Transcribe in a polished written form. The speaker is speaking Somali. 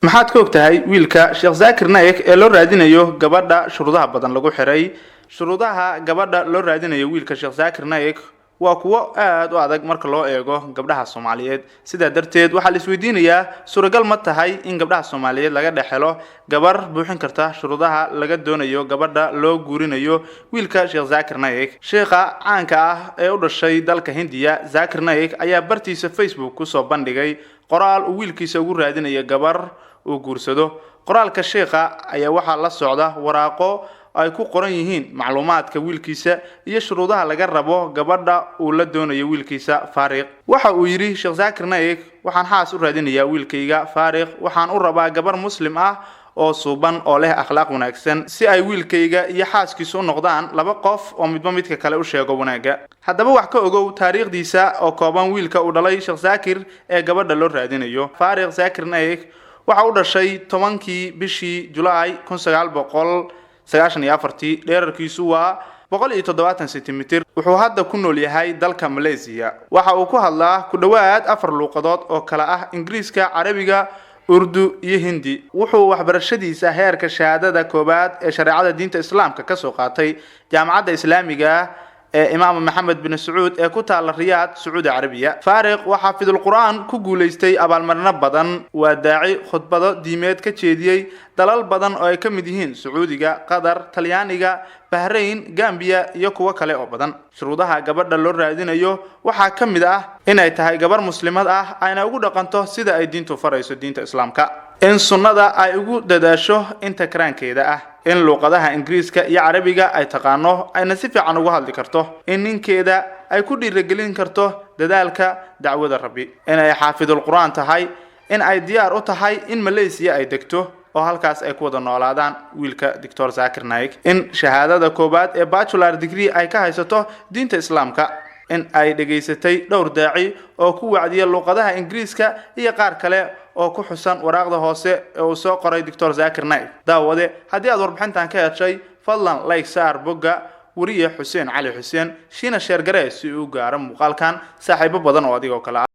Maxaad ka og tahay wiilka Sheekh Zaakir Naik ee loo raadinayo gabadha shuruudaha badan lagu xiray? Shuruudaha gabadha loo raadinayo wiilka Sheekh Zaakir Naik waa kuwo aada u adag marka loo eego gabdhaha Soomaaliyeed. Sidaa darteed waxaa la isweydiinayaa, suuragal ma tahay in gabdhaha Soomaaliyeed laga dhex helo gabar buuxin karta shuruudaha laga doonayo gabadha loo guurinayo wiilka Sheekh Zaakir Naik? Sheekha caanka ah ee u dhashay dalka Hindiya, Zaakir Naik, ayaa bartiisa Facebook kusoo bandhigay qoraal uu wiilkiisa ugu raadinayo gabar uu guursado. Qoraalka sheekha ayaa waxaa la socda waraaqo ay ku qoran yihiin macluumaadka wiilkiisa iyo shuruudaha laga rabo gabadha uu la doonayo wiilkiisa Faariq. Waxa uu yidhi Sheekh Zaakir Naik: "Waxaan xaas u raadinayaa wiilkayga Faariq. Waxaan u rabaa gabar Muslim ah oo suuban oo leh akhlaaq wanaagsan, si ay wiilkayga iyo xaaskiisu u noqdaan laba qof oo midba midka kale u sheego wanaagga." Haddaba wax ka ogow taariikhdiisa oo kooban wiilka uu dhalay Sheekh Zaakir ee gabadha loo raadinayo. Faariq Zaakir Naik waxa u dhashay 10-kii bishii Julaay 1994-tii. Dheerarkiisu waa 170 sentimitir. Wuxuu hadda ku nool yahay dalka Malaysia. Waxa uu ku hadlaa ku dhowaad afar luuqadood oo kala ah Ingiriiska, Carabiga, Urdu iyo Hindi. Wuxuu waxbarashadiisa heerka shahaadada koowaad ee shareecada diinta Islaamka kasoo qaatay Jaamacadda Islaamiga ee Imaam Maxamed bin Sacuud ee ku taala Riyaad, Sacuudi Carabiya. Faariq waxaa xaafidul Qur-aan ku guulaystay abaalmarino badan. Waa daaci khudbado diimeed ka jeediyey dalal badan oo ay ka mid yihiin Sacuudiga, Qatar, Talyaaniga, Bahrain, Gambiya iyo kuwo kale oo badan. Shuruudaha gabadha loo raadinayo waxaa ka mid ah inay tahay gabar Muslimad ah, ayna ugu dhaqanto sida ay diintu farayso, diinta Islaamka, in sunnada ay ugu dadaasho inta karaankeeda ah, in luuqadaha Ingiriiska iyo Carabiga ay taqaano, ayna si fiican ugu hadli karto, in ninkeeda ay ku dhiirigelin karto dadaalka dacwada Rabbi, inay xaafidul Qur-aan tahay, in ay diyaar u tahay in Malaysia ay degto oo halkaas ay ku wada noolaadaan wiilka Doctor Zakir Naik, in shahaadada koowaad ee bachelor degree ay ka haysato diinta Islaamka, in ay dhegaysatay dhowr daaci oo ku wacdiya luuqadaha Ingiriiska iyo qaar kale oo ku xusan waraaqda hoose ee uu soo qoray Doctor Zakir Naik. Daawade, haddii aad warbixintan ka heshay, fadlan like saar bogga wariye Xuseen Cali Xuseen, shiina share garee si uu gaaro muuqaalkan saaxiibo badan oo adigoo kale ah.